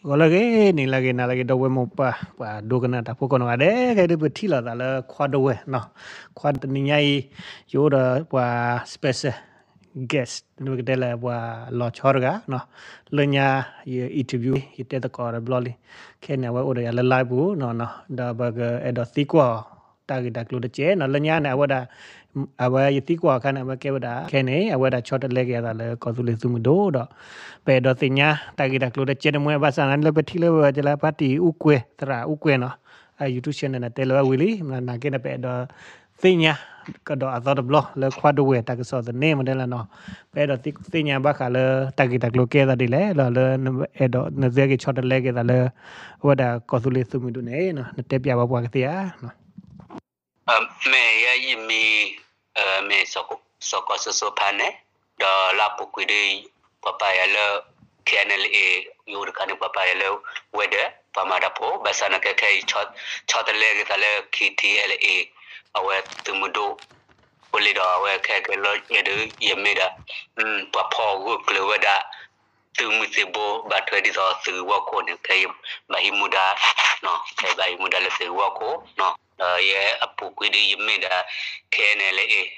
ဂီၤလၢအဂ့ၤ နံၤလၢအဂ့ၤ နၤလၢအဂ့ၤ ဒီပုၢ်ဝဲၢ်မိၢ်ပၢ် ပှၤဒိကနၣ်တၢ်ဖိကိးနီၢ်ဂၤဒဲး ခဲဒုးပထံၣ်လိာ်သးလၢခွါဒိဝဲၢ်နီၤ, ခွါတနံၤညါအံၤ ယအိၣ်ဒီးပှၤ special guest ပကတဲလၢပှၤလီၤဆီတဂၤနီၤ, လၢညါယ interview ယတဲသကိးတဘျီလံ, ခဲန့ၣ် အဝဲအိၣ်ဒီးယၤလၢ live ပူၤနီၤ, ဒီးပကအဲၣ်ဒိးသံကွၢ်အီၤ တၢ်ဂ့ၢ်တၢ်ကျိၤတကဲးနီၤ, လၢညါန့ၣ် အဝဲဒၣ် အဝဲယသံကွၢ်အခါန့ၣ် အဝဲကဲဝဲဒၣ် ခဲန့ၣ် အဝဲဒၣ်ဆီတလဲက့ၤအသးလၢကီၢ်သူလ့ၤသုးမုၢ်ဒိၣ်ဒီး ပအဲၣ်ဒိးသ့ၣ်ညါတၢ်ဂ့ၢ်တၢ်ကျိၤတကဲးတမှဲဘၣ်ဆၣ်န့ၣ် လၢပထံၣ်လၢဝဲကလၢ ဖါတံၣ်အူကွဲၤ သရၣ်အူကွဲၤနီၤ, အ YouTube channel န့ၣ် တဲလၢၤဝဲဝံၤလံ, နာ်က့န့ၣ် ပအဲၣ်ဒိးသ့ၣ်ညါ ကဒီးအသီတဘျီလၢခွါဒိဝဲၢ်တၢ်ကစီၣ်သန့မ့ၢ်တဲလၢနီၤ, ပအဲၣ်ဒိးသ့ၣ်ညါဘၣ်ဃးလၢတၢ်ဂ့ၢ်တၢ်ကျိၤကဲသးဒ်လဲၣ် ဒီးလၢနအဲၣ်ဒိးနသုက့ၤဆီတလဲက့ၤသးလၢ အဝဲဒၣ်ကီၢ်သူလ့ၤသုးမုၢ်ဒိၣ်န့ၣ် နတဲပျးဝဲပှၤကသ့ဧါ. မ့ၢ်ယဲယမံၤ မ့ၢ် စီၤကီၢ်စိစိဖါန့ၣ်, ဒီးလၢအပူၤကွံာ်ဒီး ပှၤပာ်ယၤလၢ ခဲန့ၣ်လၢအ့ၣ် ယအိၣ်တခါန့ၣ် ပှၤပာ်ယၤလၢ ဝဲဒၣ် ပှၤမၤတၢ်ဖိ, ဘၣ်ဆၣ်နာ်က့ခဲအံၤ ဆီတလဲက့ၤသးလၢ ခံထံၣ်အဲလ့ၣ်အ့ၣ် အဝဲသုးမုၢ်ဒိၣ် ဖိလံဒီး အဝဲခဲကဲလၢယဲဒုး ယမ့ၢ်ဒၣ် ပှၤဖီၣ်ဂၢၢ်ကျၢၤဝဲဒၣ် သုးမုၢ်သံၣ်ဘိ ဘၣ်ထွဲဒ်သိးသုးဂ့ၢ်ဝီခိၣ်န့ၣ် ခဲအံၤဘၣ်ဟံးမူဒါ, ခဲအံၤဘၣ်ဟံးမူဒါလၢသုးဂ့ၢ်ဝီခိၣ်, ဒီးယဲအပူၤကွံာ်ဒီးယမ့ၢ်ဒၣ် ခဲန့ၣ်လၢအ့ၣ်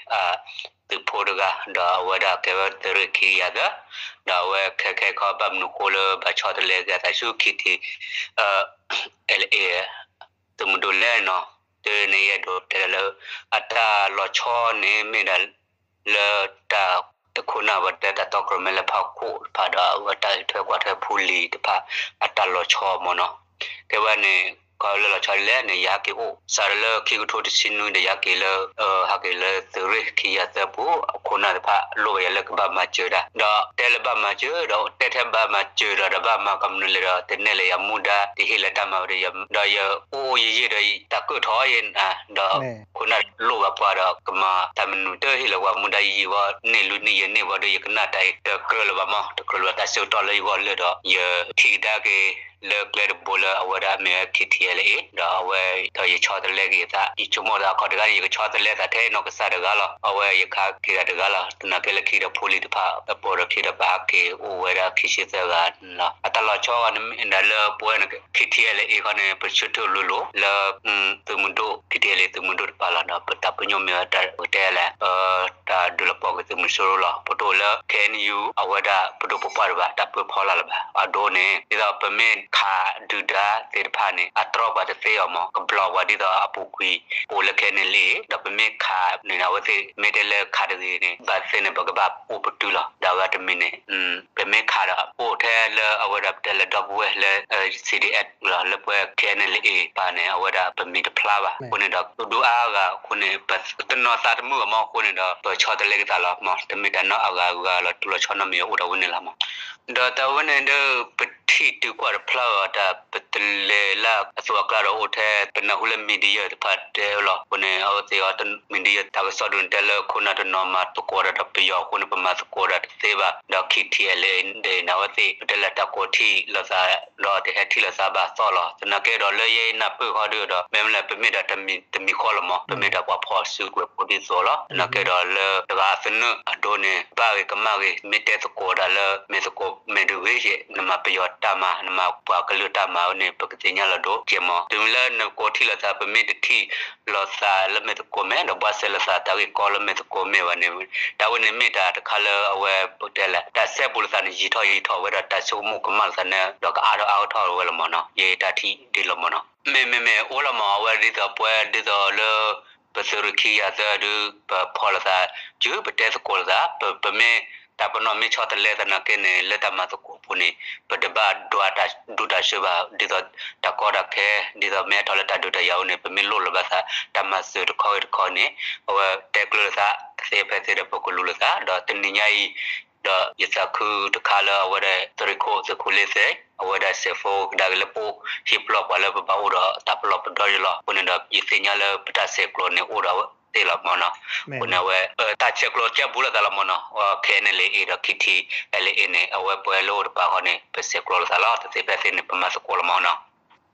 သုးဖိတဂၤ ဒီးအဝဲဒၣ်ကဲဝဲသုးရ့ၣ်ခံကယၤသၢ, ဒီးအဝဲခဲခဲခီဘၣ်မနုၤဃိလၢဘၣ်ဆီတလဲက့ၤအသးဆူ ခံထံၣ် အဲလ့ၣ်အ့ၣ် သုးမုၢ်ဒိၣ်လဲၣ်နီၤ, တုၤန့ၣ်ယအဲၣ်ဒိးတဲလၢ အတၢ်လီၤဆီန့ၣ်မ့ၢ်ဒၣ် လၢတၢ်တခိၣ်နၢ်ဝဲတဲတၢ်တီကြၢးမဲလၢဖးခိၣ်တဖၣ်ဒီး အဝဲတၢ်အုးထွဲကွၢ်ထွဲဖိလံၤတဖၣ် အတၢ်လီၤဆီမ့ၢ်နီၤ, တဲဝဲန့ၣ် ခီလၢလီၤဆီလဲၣ်န့ၣ် ယဟဲက့ၤအိၣ် စးထီၣ်လၢခံကထိတဆံနွံဒီး ယဟဲက့ၤလၢ ဟဲက့ၤလၢသုးရ့ၣ်ခံကယၤသၢပူၤ အခိၣ်နၢ်တဖၣ်လိၣ်ဝဲယၤလၢကဘၣ်မၤစၢၤတၢ် ဒီးတဲလၢဘၣ်မၤစၢၤဒီး တဲထဲဘၣ်မၤစၢၤဒီး ဒီးဘၣ်မၤကမျၢၢ်လဲၣ်ဒီး တနဲၣ်လၢယမူဒါ တဟ့ၣ်လၢတၢ်မၤဝဲဒီး ဒီးယအိၣ်အိၣ်ယံာ်ယံာ်ဒီး တၢ်ကၢၣ်ထီၣ်ယဲ ဒီးခိၣ်နၢ်လိၣ်ဘၣ်ပှၤဒီး ကမၤတၢ်မနုၤတဟ့ၣ်လၢပှၤမူဒါယံာ်ယံာ်ဝဲ န့ၢ်လွံၢ်နံၣ်ယဲၢ်နံၣ်ဝဲဒီး ယကနၣ်တၢ်အံၤ တကြၢးလၢၤဘၣ်မး တကြၢးလၢၤဘၣ် တၢ်ဆၢကတီၢ်လၢယဂီၢ်လၢာ်ဒီး ယထံၣ်ကဒါက့ၤလၢကျဲတဘိလၢအဝဲဒၣ်မ့ၢ်ဝဲ ခံထံၣ်အဲလ့ၣ်အ့ၣ် ဒီးအဝဲဒီးယဆီတလဲက့ၤအသး ယဆိကမိၣ်သးအခီတဂၤန့ၣ် ယကဆီတလဲသးထဲနီၢ်ကစၢ်တဂၤလီၤ. အဝဲယခးက့ၤတၢ်တဂၤလီၤ. သနာ်က့လၢခံဒီးဖိလံၤတဖၣ် အပိာ်ဒီးခံဒီးပဟးက့ၤအိၣ်ဝဲဒၣ်ခံဆံသၢဂၤလီၤ. အတၢ်လီၤဆီန့ၣ်မ့ၢ်ဒၣ်လၢပဝဲ ခံထံၣ်အဲလ့ၣ်အ့ၣ်ခီန့ၣ် ပဆၢထၢၣ်လိၤလိၤလၢ သုးမုၢ်ဒိၣ် ခံထံၣ်အဲလ့ၣ်သုးမုၢ်ဒိၣ်တဖၣ်လီၤ. ဒီးပတၢ်ပညိၣ်မ့ၢ်ဝဲတၢ်ပကတဲလဲၣ် တၢ်ဒုးလီၤပှီၢ်က့ၤသုးမုၢ်စိရိၤလီၤ. ပတအိၣ်လၢ KNU အဝဲဒၣ်ပဒိၣ်ပပှၢ်တဘၣ် တၢ်ပၢဖီလာ်လၢၤဘၣ်. အဒိန့ၣ် ဒ်သိးပမ့ၢ်ခးဒုၣ်ဒါသ့ၣ်တဖၣ်န့ၣ် အတြီပှၤတသ့အီၤမး ကဘျီပှၤဒ်သိးအပူၤကွံာ် အိၣ်လၢခဲန့ၣ်လံ ဒီးပမ့ၢ်ခးန့ၣ် အဝဲသ့ၣ်မ့ၢ်တဲလၢခးတဂ့ၤန့ၣ် ဘၣ်သ့ၣ်န့ၣ် ပကဘၣ်အိၣ်ပတုာ်လီၤ. ဒီးအဝဲတမံၤန့ၣ် ပမ့ၢ်ခးဒီးအိၣ်ထဲလၢအဝဲဒၣ်ပတဲလၢဒီပုၢ်ဝဲၢ်လၢ CDF လီၤ လၢပဝဲ KNLA ပၢ်န့ၣ် အဝဲဒၣ်ပမံၤတဖျါဘၣ်. အဃိန့ၣ်ဒီး သူဒုအါဂၤအဃိန့ၣ် ပတနီၤသးတမုာ်အမး အဃိန့ၣ်ဒီး ပဆီတလဲက့ၤသးလီၤမး တမ့ၢ်တၢ်နီၢ်အဂၤဂၤလီၤ တူၢ်လီၤဆီနီတမံၤအိၣ်ဒီးဝဲန့ၣ်လီၤမး. ဒီးတၢ်ဝဲန့ၣ်ဒီး ပထံၣ်တုၤကွၢ်တဖျါအီၤ တၢ်ပတလဲၤလၢအသိးအကျါဒီးအိၣ်ထဲ ပနၢ်ဟူလၢ media တဖၣ်တဲလီၤ. အဃိန့ၣ် အဝဲသ့ၣ်အီၤ media တၢ်ကစီၣ်ဒုးန့ၣ် တဲလၢခိၣ်နၢ်တနီၤမၤသကိးတၢ်ဒီးပယီၤအဃိန့ၣ် ပမၤသကိးတၢ်တသ့ဘၣ်. ဒီး KTLA န့ၣ် အဝဲသ့ၣ် ပတဲလၢတၢ်ကိးထံၣ်လိာ်သး ဒီးတဟဲထံၣ်လိာ်သးဘၣ်သီလီၤ. သနာ်က့ဒီးလၢယဲအံၤနၢ်ပၢၢ်ဃီဒုးဒီး မ့မ့ၢ်လၢပမ့ၢ်ဒၣ်တမံၤဃီလီၤမး ပမ့ၢ်ဒၣ်ပှၤဖီၣ်စုကဝဲၤဖိဒ်သိးလီၤ. သနာ်က့ဒီးလၢတဂၤအသနၢၣ်အဒိန့ၣ် ဘၣ်ဂ့ၤကမၣ်ဂ့ၤ မ့ၢ်တဲသကိးတၢ်လၢ မ့ၢ်သကိးမ့ၢ်တဂ့ၤယဲၢ် နမၤပယီၤတၢ်မၤ နမၤပှၤကလုာ်တၢ်မၤန့ၣ် ပကသ့ၣ်ညါလီၤဒိၣ်ကဲမး တုၤမ့ၢ်လၢနကိးထံၣ်လိာ်သး ပမ့ၢ်တထံၣ်လိာ်သးလၢမ့ၢ်သကိးမ့ၢ် ဒီးဘှါစဲလိာ်သးတၢ်ဂ့ၢ်ကီလၢမ့ၢ်သကိးမ့ၢ်ဘၣ်န့ၣ် တၢ်ဝဲန့ၣ်မ့ၢ်တၢ်တခါလၢအဝဲပတဲလဲၣ် တၢ်စဲဘူးလိာ်သးန့ၣ် ယံာ်ထီၣ်ယံာ်ထီၣ်ဝဲဒီး တၢ်ဆိကမိၣ်ကမၣ်လိာ်သးန့ၣ် ဒီးကအါထီၣ်အါထီၣ်ဝဲလီၤမးနီၤ ယတၢ်ထံၣ်ဒ်လီၤမးနီၤ မ့မ့မ့ၢ်အိၣ်လီၤမး အဝဲဒ်သိးပှၤဒ်သိးလၢ ပသုးရ့ၣ်ခံကယၤသၢဒုး ပဖီၣ်လိာ်သး ယုၢ်ပတဲသကိးလိာ်သး ပမ့ၢ်တၢ်ပနီၣ်မ့ၢ်ဆီတလဲသနာ်က့န့ၣ် လၢတၢ်မၤသကိးအပူၤန့ၣ် ပတဘၣ်ဒွးတၢ်ဒူတၢ်ဆၢဘၣ် ဒ်သိးတၢ်ကီတၢ်ခဲ ဒ်သိးမ့ၢ်ဟဲထီၣ်လၢတၢ်ဒုးတၢ်ယၤအအိၣ်န့ၣ် ပမ့ၢ်လိၣ်လီၤဘၣ်သး တၢ်မၤစၢၤတခီဂ့ၤတခီန့ၣ် အဝဲတဲကျၢၤလိာ်သး သ့ဖဲသ့ဒီးပကလူၤလိာ်သး ဒီးတနံၤညါအံၤ ဒီးယသးခုတခါလၢအဝဲဒၣ်သုးရ့ၣ်ခိၣ်သုးခိၣ်လ့သ့ၣ် အဝဲဒၣ်စဲးဖိကဒါက့ၤလၢပအိၣ်ဟ့ၣ်ပလီၢ်ပှၤလၢပဘၣ်အိၣ်ဒီးတၢ်ပလီၢ်ပဒီယလီၤ. အဃိန့ၣ်ဒီး ယသ့ၣ်ညါလၢပတၢ်ဆဲးကျိးန့ၣ်အိၣ်ဒီးအဝဲသ့ၣ်လီၤမးနီၤ. အဃိန့ၣ်အဝဲ တၢ်ဆဲးကျိးကဲဘူးလိာ်သးလီၤမးနီၤ KNLA ဒီး KTLA န့ၣ် အဝဲပှၤလၢအိၣ်တပၤဃီန့ၣ် ပဆဲးကျိးလိာ်သးလီၤ တသ့ဖဲသ့န့ၣ် ပမၤသကိးလီၤမးနီၤ.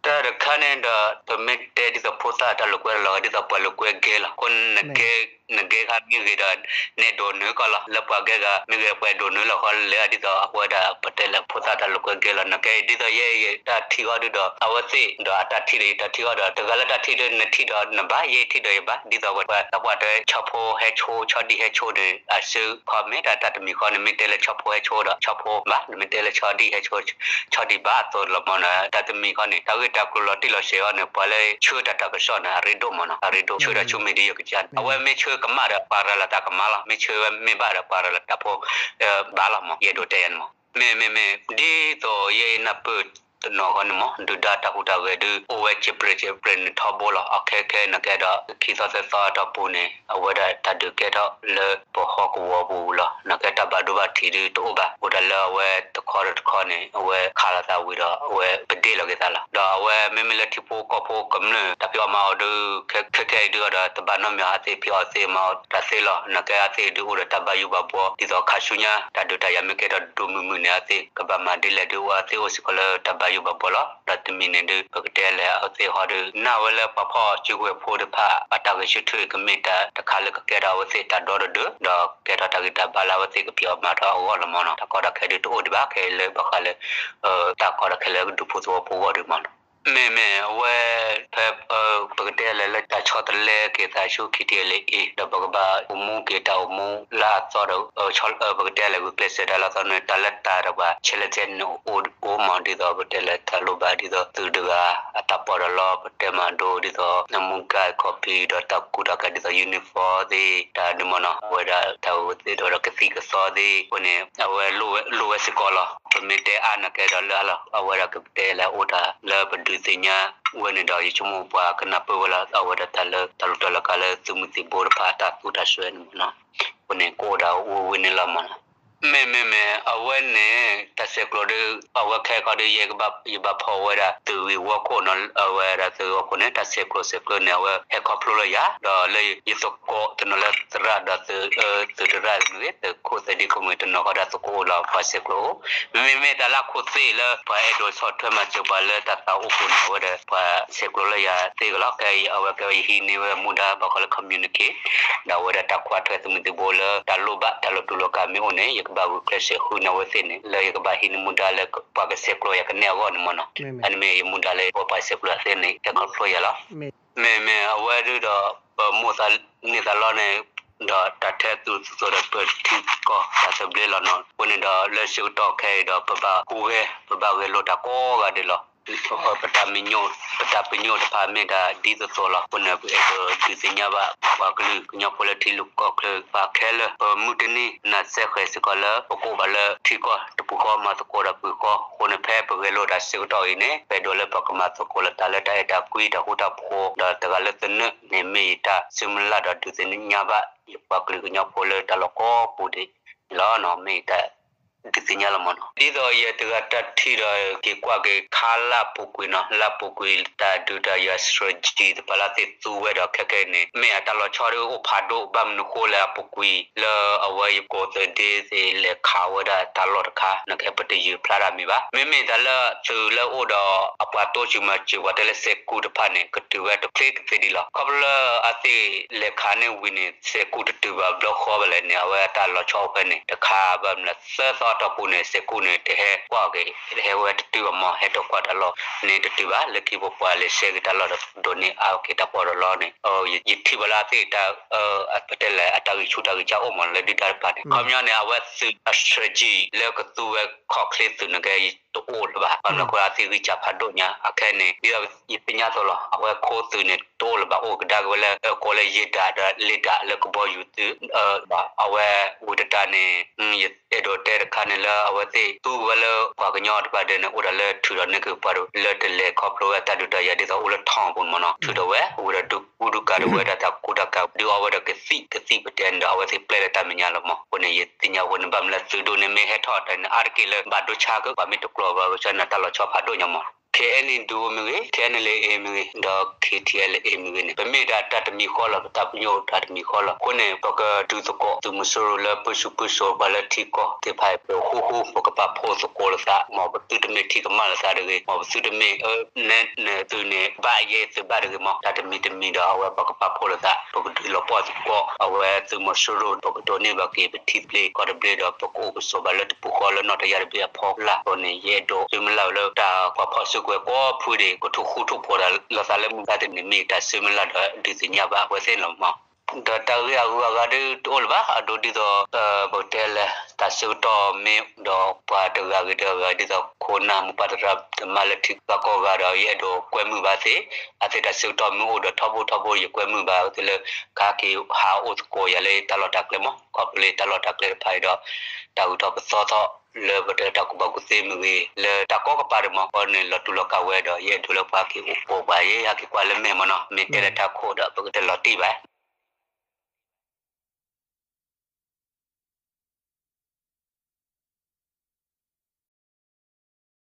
တၢ်တခါန့ၣ်ဒီး ပမ့ၢ်တဲဒ်သိးဖိသၣ်တၢ်လိာ်ကွဲလီၤ ဒ်သိးပှၤလိာ်ကွဲဂဲၤလီၤ အဃိန့ၣ်နကဲ နကဲခါမ့ၢ်ဂ့ၤဒီး နဲဒိးနုာ်ကီၢ်လီၤ. လၢပှၤကဲဂၤမ့ၢ်ဂ့ၤ ပှၤဒိးနုာ်လီၤဃီလဲၣ် ဒ်သိးအဝဲဒၣ်ပတဲလၢဖိသၣ်တၢ်လိာ်ကွဲကဲလီၤ. နကဲဒ်သိးယဲတၢ်ထံၣ်ဃီဒုဒီး အဝဲသ့ၣ်ဒီးအတၢ်ထံၣ်ဒီးယတၢ်ထံၣ်ဃီဒီး တဂၤလၢတၢ်ထံၣ်ဒီး နထံၣ်ဒီးနဘၣ် ယဲထံၣ်ဒီးယဘၣ် ဒ်သိးပှၤသးပှၢ်တဲဆီဖိဟဲဆိ ဆီဒံၣ်ဟဲဆိန့ၣ် အစုခီမ့ၢ်တၢ်တၢ်တမံၤဃီန့ၣ် မ့ၢ်တဲလၢဆီဖိဟဲဆိဒီး ဆီဖိဘၣ် နမ့ၢ်တဲလၢဆီဒံၣ်ဟဲဆိ ဆီဒံၣ်ဘၣ်အသိးလီၤမ့ၢ်နီၤ. တၢ်တမံၤဃီန့ၣ် တၢ်ဂ့ၢ်တၢ်ကျိၤလီၤတံၢ်လီၤဆဲးအီၤန့ၣ် ပှၤလၢဆှၢတၢ်တၢ်ကစီၣ်န့ၣ် အရ့ဒိၣ်မ့ၢ်နီၤ အရ့ဒိၣ် ဆှၢတၢ်ဆူ media ကစၢ်န့ၣ် အဝဲမ့ၢ်ဆှၢကမၣ်ဒီး ပှၤရၤလီၤတၢ်ကမၣ်လီၤ. မ့ၢ်ဆှၢဝဲမ့ၢ်ဘၣ်ဒီး ပှၤရၤလီၤတၢ်ဖိ ဘၣ်လီၤမ့ၢ် ယအဲၣ်ဒိးတဲယၤန့ၣ်မ့ၢ် မ့မ့မ့ၢ် ဒ်သိးယဲအံၤနၢ်ပၢၢ်တနီၤဃီန့ၣ်မ့ၢ် ဒုၣ်ဒါတၢ်ဟူးတၢ်ဂဲၤဒုး အိၣ်ဝဲစံးပြ့စံးပြ့န့ၣ်ထီဘိလီၤ. အခဲခဲန့ၣ်ကဲဒီး ခံသီသၢသီအတီၢ်ပူၤန့ၣ် အဝဲဒၣ်တၢ်ဒုးကဲထီၣ်လၢပဟီၣ်ကဝီၤပူၤလီၤ. နကဲတၢ်ဘၣ်ဒိဘၣ်ထံးဒုးတအိၣ်ဘၣ်. အိၣ်ဒၣ်လၢအဝဲတခီဒီးတခီန့ၣ် အဝဲခးလိာ်သးဝံၤဒီး အဝဲပဒ့ၣ်လီၤက့ၤသးလီၤ. ဒီးအဝဲမ့မ့ၢ်လၢထံဖိကီၢ်ဖိကမျၢၢ် တၢ်ဖံးအီၣ်မၤအီၣ်ဒုး ခဲခဲအံၤဒုးအီၤဒီး တဘၣ်နီတမံၤအီၤအသ့ၣ်ဖံးအီၣ်သ့ၣ်မၤအီၣ်တၢ်သ့လီၤ. နကဲအသ့ၣ်ဒုးအိၣ်ဒီးတၢ်ဘၣ်ယိၣ်ဘၣ်ဘှီ ဒ်သိးခါဆူညါ တၢ်ဒုးတၢ်ယၤမ့ၢ်ကဲထီၣ်ဒိၣ်မုၢ်မုၢ်န့ၣ် အသ့ၣ်ကဘၣ်မၤဒ်လဲၣ်ဒုး အဝဲသ့ၣ်အိၣ်စ့ၢ်ကီးလၢတၢ်ဘၣ်ယိၣ်ဘၣ်ဘှီလီၤ. ဒီးတမံၤန့ၣ်ဒုး ပကတဲလဲၣ် အဝဲသ့ၣ်ဟီဒုး နာ်ဝဲလၢပှၤဖီၣ်စုကဝဲၤဖိတဖၣ် အတၢ်ဂဲၤဆၢထၢၣ်ကမ့ၢ်တၢ်တခါလၢကကဲထီၣ်အဝဲသ့ၣ်တၢ်ဒီတဒု ဒီးကဲထီၣ်တၢ်ဂံၢ်တၢ်ဘါလၢအဝဲသ့ၣ်ကဖံးအီၣ်မၤအီၣ်အဂီၢ်လီၤမ့ၢ်နီၤ. တၢ်ကီတၢ်ခဲဒုးတအိၣ်ဒံးဘၣ် ခဲအံၤလၢဘၣ်ဃးလၢ တၢ်ကီတၢ်ခဲလၢဒူဖိသဝီဖိအဂီၢ်ဒုးမ့ၢ်နီၤ. မ့မ့ၢ်အဝဲ ဖဲ ပကတဲလဲၣ်လၢတၢ်ဆီတလဲက့ၤသးဆူ ခံထံၣ်အဲလ်အ့ ဒီးပကဘၣ်အိၣ်မူက့ၤတၢ်အိၣ်မူလၢအသီဒီး ပကတဲလဲၣ်ဂုာ်ကျဲးစၢးတၢ်လၢအသီန့ၣ် တၢ်လၢတၢ်ဒီးပှၤဆဲးလဲဆဲးန့ၣ်အိၣ်အိၣ်မး ဒ်သိးပတဲလဲၣ်တၢ်လိၣ်ဘၣ်ဒ်သိးသုးတဂၤ အတၢ်ပီးတၢ်လီ ပတဲမၤဒိဒ်သိး အမူကါခီပံဒီးတၢ်ကူတၢ်ကၤဒ်သိး uniform သ့ၣ် တၢ်ဒုးမ့ၢ်နီၤ အဝဲဒၣ်တၢ်ဂုာ်သ့ၣ်ဒီးကသံၣ်ကသီသ့ၣ် အဃိန့ၣ် အဝဲလိၣ်ဝဲစ့ၢ်ကီးလီၤ. ပမ့ၢ်တဲအါန့ၢ်ကဲဒီးလၢအလီၤ အဝဲဒၣ်ကပတဲလဲၣ်အိၣ်တၢ်လၢပဒုးသ့ၣ်ညါဝဲန့ၣ်ဒီး ယဆိကမိၣ်ပှၤကနၢ်ပၢၢ်ဝဲလီၤ. အဝဲဒၣ်တၢ်လၢတၢ်လိၣ်တၢ်လီၤကါလၢသုးမုၢ်သံၣ်ဘိတဖၣ်အတၢ်သူတၢ်စွဲန့ၣ်မ့ၢ်နီၤ အဃိန့ၣ် ကအိၣ်ဒၣ်ဝဲဝဲန့ၣ်လီၤမ့ၢ်နီၤ. မ့မ့မ့ၢ် အဝဲန့ၣ် တၢ်ဆဲးကျိးဒီး အဝဲခဲကီးဒီး ယဲကဘၣ် ယဘၣ်ဖီၣ်ဝဲဒၣ် သုးဂ့ၢ်ဝီခိၣ်နီၤ အဝဲဒၣ်သုးဂ့ၢ်ဝီခိၣ်န့ၣ် တၢ်ဆဲးကျိးဆဲးကျိးန့ၣ် အဝဲဟဲခီဖျိလၢယၤ ဒီးလၢယသကိးတနီၤလၢသရၣ်ဒီးသုး သုးတရၣ်မ့ၢ်ဂ့ၤ သုးခိၣ်သဒံခိၣ်မ့ၢ်ဂ့ၤ တနီၤဃီဒီးသကိးအိၣ်လီၤ ပှၤဆဲးကျိးအိၣ် မ့မ့မ့ၢ်တၢ်လၢခိၣ်သ့ၣ်လၢ ပှၤအဲၣ်ဒိးဆီၣ်ထွဲမၤစၢၤပှၤလၢတၢ်သးအိၣ်ပူၤန့ၣ် အဝဲဒီးပှၤဆဲးကျိးလၢယၤသ့ကလီၤ. ခဲအံၤ အဝဲကဲဝဲယဟံးန့ၢ်ဝဲမူဒါဘၣ်ဃးလၢ communicate ဒီးအဝဲဒၣ်တၢ်ကွၢ်ထွဲသုးမုၢ်သံၣ်ဘိလၢတၢ်လိၣ်ဘၣ်တၢ်လီၤတူာ်လီၤကာ်မ့ၢ်အိၣ်န့ၣ် ယကဘၣ်ဂုာ်ကျဲးစၢးဃုန့ၢ်အဝဲသ့ၣ်န့ၣ် လၢယကဘၣ်ဟံးန့ၢ်မူဒါလၢပှၤကဆဲးကျိးယၤကနဲၣ်အဂီၢ်န့ၣ်မ့ၢ်နီၤ. အန့ၣ်မ့ၢ်ယမူဒါလၢပှၤဆဲးကျိးယၤသ့ၣ်န့ၣ် ဟဲခီဖျိယၤလီၤ. မ့မ့ၢ်အဝဲဒၣ်ဒီး ပမိၣ်သးန့ၢ်သးလီန့ၣ် ဒီးတၢ်ထဲသိးသိးဒီးပထံကီၢ်တၢ်သဘျ့လီၤနီၤ. အဃိန့ၣ်ဒီးလၢဆၢကတီၢ်ခဲအံၤဒီး ပဘၣ်ဟူးဂဲၤ ပဘၣ်ဂဲၤလိာ်တၢ်ကိးဂၤဒဲးလီၤ. ပတၢ်ပညိၣ် ပတၢ်ပညိၣ်တဖၣ်မ့ၢ်ဒၣ်ဒ်သိးသိးလီၤ. အဃိန့ၣ် ပအဲၣ်ဒိးဒုးသ့ၣ်ညါဘၣ်ပှၤကလုာ်ကညီဖိလၢထံလုာ်ကီၢ်ချၢတဖၣ်ခဲလၢာ် ပမုၢ်တနံၤနၢ်စဲဃဲၤစ့ၢ်ကီးလၢ ပကအိၣ်ဘၣ်လၢထံကီၢ်တပူၤဃီ မၤသကိးတၢ်ပူၤဃီ. အဃိန့ၣ် ဖဲပဂဲၤလိာ်တၢ်ဆၢကတီၢ်အံၤန့ၣ် ပအဲၣ်ဒိးလၢပကမၤသကိးလၢတၢ်လၢတၢ်အဲၣ်တၢ်ကွံ တၢ်ဃူတၢ်ဖိး ဒီးတဂၤလၢသနၢၣ်န့ၣ် မ့ၢ်ယတၢ်ဆၢမုၢ်လၢ်ဒီးဒုးသ့ၣ်ညါဘၣ် ယပှၤကလုာ်ကညီဖိလၢတၢ်လီၢ်ကိးပူၤဒဲးန့ၣ်လီၤ. မ့ၢ်ယတၢ်ဒုးသ့ၣ်ညါလီၤမ့ၢ်နီၤ. ဒ်သိးယဲတဂၤတၢ်ထံၣ်ဒီး က့ၤကွၢ်က့ၤခါလၢအပူၤကွံာ်နီၤ လၢအပူၤကွံာ်တၢ်ဒုးတၢ်ယၤ strategy တဖၣ်လၢအသ့ၣ်သူဝဲဒီးခဲကနံၣ်န့ၣ် မ့ၢ်အတၢ်လီၤဆီဒ်အိၣ်ဖးဒိၣ် ဘၣ်မနုၤဃိလဲၣ် အပူၤကွံာ်လၢအဝဲယကိးသဒ့သ့ၣ်လဲၤခးဝဲဒၣ်တၢ်လီၢ်တခါ နကဲပတယုၢ်ဖျါတၢ်မံၤဘၣ်. မ့မ့ၢ်တၢ်လၢသုးလၢအိၣ်ဒီးအပှၤတိစၢၤမၤစၢၤပှၤတဲလၢစဲးကူတဖၣ်န့ၣ် ကတုၤဝဲတချ့ကသ့ဒံးလီၤ. ခီဖျိလၢအသ့ၣ်လဲၤခးန့ၢ်ဝံၤန့ၣ် စဲးကူတတုၤဘၣ်ဘျီဃီဘၣ်လဲၣ်န့ၣ် အဝဲတၢ်လီၤဆီအိၣ်ဖဲန့ၣ် တခါဘၣ်မနုၤသၢသီအတီၢ်ပူၤန့ၣ် စဲးကူန့ၣ် တဟဲကွၢ်က့ၤ တဟဲဝဲတတုၤဘၣ်မ့ၢ် ဟဲတကွၢ်တၢ်လီၢ်န့ၣ်တတုၤဘၣ် လၢခံပပှၤလဲၤဆှၢက့ၤတၢ်လီၢ်ဒီးဒိးန့ၢ်အါက့ၤတၢ်ပီးတၢ်လီန့ၣ် ယထံၣ်ဘၣ်လၢအသ့ၣ်တၢ် ပတဲလဲၣ် အတၢ်ဂံၢ်ဆူၣ်တၢ်ဂံၢ်စၢ်အိၣ်မးလၢဒုၣ်ဒါတဖၣ်န့ၣ် ခီပညီန့ၣ် အဝဲသုးအ strategy လၢကသူဝဲခီၣ်ချ့သုးန့ၣ်ကဲ တအိၣ်လၢၤဘၣ်. ဘၣ်မနုၤအဃိ အသ့ၣ်ဂံၢ်စၢ်ဖးဒိၣ်ညါ အခဲန့ၣ် ဒ်သိးယသ့ၣ်ညါသိးလီၤ အဝဲခိသုးန့ၣ် တအိၣ်လၢၤဘၣ် အိၣ်ကဒါက့ၤဝဲလၢ ကိးလၢယ့ၢ်ဒၣ်ဒီးလ့ၣ်ဒၣ်လၢကဘီယူၤသုး အဝဲဝံၤတတၢ်န့ၣ် ယအဲၣ်ဒိးတဲတခါန့ၣ်လၢအဝဲသ့ၣ်သူဝဲလၢပှၤကညီတဖၣ်ဒဲးန့ၣ် အိၣ်ဒီးလၢထုးဒီးန့ၢ်က့ၤပှၤလၢတလဲၤခီဖျိဝဲတၢ်ဒုးတၢ်ယၤဒ်သိးအိၣ်လၢထီၣ်ပူၤန့ၣ်မ့ၢ်နီၤ ထုးဒီးဝဲ ဝံၤဒီးဒုးကူဒုးကၤဒီးဝဲဒၣ်တၢ်ကူတၢ်ကၤ ဒုးအီဝဲဒီးကသံၣ်ကသံၣ်ပတဲန့ၣ်ဒီး အဝဲသ့ၣ်ပျဲလၢတၢ်မဲာ်ညါလီၤမး အဃိန့ၣ် ယသ့ၣ်ညါအဃိန့ၣ် ဘၣ်မနုၤလၢသုးဒိၣ်န့ၣ်မ့ၢ်ဟဲထီၣ်တၢ်န့ၣ် အါတက့ၢ်လၢဘၣ်ဒိဆါက့ၤ ပှၤမ့ၢ်တကျိးဘၣ်ဝဲဆၢန့ၣ် တၢ်လီၤဆီဖးဒိၣ်ညါမး KNDO မ့ၢ်ဂ့ၤ, KNLA မ့ၢ်ဂ့ၤ, ဒီး KTLA မ့ၢ်ဂ့ၤန့ၣ် ပမ့ၢ်ဒၣ်တၢ်တမံၤဃီလီၤ, ပတၢ်ပညိၣ်တၢ်တမံၤဃီလီၤ. အဃိန့ၣ် ပကဒုးသကိးသုးမီၤစိရိၤလၢ ပၢဆူၣ်ပၢစိးပှၤလၢထံကီၢ်သ့ၣ်တဖၣ်အံၤ ပဃူဃူ ပကပာ်ဖှိၣ်သကိးလိာ်သး, မ်ပသုတမ့ၢ်ထံၣ်ကမၣ်လိာ်သးတဂ့ၤ, မ်ပသုတမ့ၢ် အၢ နဲနသုန့ၣ် ဘၣ်ယဲသုဘၣ်တဂ့ၤမး, တၢ်တမံၤတမံၤဒီး အဝဲပကပာ်ဖှိၣ်လိာ်သး, ပကဒုးလီၤပှီၢ်သကိး အဝဲသုးမီၤစိရိၤ ပကဒိးန့ၢ်ဘၣ်က့ၤပထံသဘျ့ကီၢ်သဘျ့ဒီး ပကအိၣ်ကဆိးဘၣ်လၢတပူၤဃီလၢနီၢ်တယၢ်တဘ့ၣ်အဖီလာ်အဃိန့ၣ် ယအဲၣ်ဒိးဆၢမုၢ်လၢ်ဝဲလၢတၢ်ကွၢ်ဖီၣ်စုကဝဲၤကိးဖုဒံး ကထိၣ်ဃူထိၣ်ဖိးတၢ်လိာ်သးလၢမုၢ်ဂၤတနံၤမ့ၢ်တၢ်ဆၢမုၢ်လၢ်ဒီးဒုးသ့ၣ်ညါဘၣ်အဝဲသ့ၣ်န့ၣ်လီၤမး. ဒီးတၢ်ဂ့ၢ်အဂုၤအဂၤဒ်တအိၣ်လၢၤဘၣ်, အဒိဒ်သိး ပကတဲလဲၣ် တၢ်ဆၢကတီၢ်မ့ၢ်အိၣ်ဒီးပှၤတဂၤဂ့ၤတဂၤဂ့ၤ ဒ်သိးခိၣ်နၢ်မိၢ်ပၢ်သရၣ်သမါလၢထံဂၤကီၢ်ဂၤဒီး ယအဲၣ်ဒိးကွဲမုာ်ဘၣ်သ့ၣ်, အသ့ၣ်တၢ်ဆၢကတီၢ်မ့ၢ်အိၣ်ဒီးထီဘိထီဘိ ယကွဲမုာ်ဘၣ်အဝဲသ့ၣ်လၢ ကဟဲက့ၤဟးအိၣ်သကိးယၤလၢတၢ်လီၢ်တၢ်ကျဲမး, ခီဖျိလၢတၢ်လီၢ်တၢ်ကျဲတဖၣ်အံၤဒီး တၢ်ဂုၤထီၣ်ပသီထီၣ်လၢပတဲတၢ်ကူၣ်ဘၣ်ကူၣ်သ့မ့ၢ်ဂ့ၤ လၢတၢ်ကီကပၤဒံးမး အဃိန့ၣ် လီၤတူာ်လီၤကာ်ဝဲဒီး ယအဲၣ်ဒိးလၢပှၤဟဲက့ၤအိၣ်သကိးပှၤ ယဟဲက့ၤကွၢ်လၢမဲာ်မးနီၤ, မ့ၢ်တဲလၢတၢ်ခိၣ်ဒီး ပကတလီၤတံၢ်ဘၣ်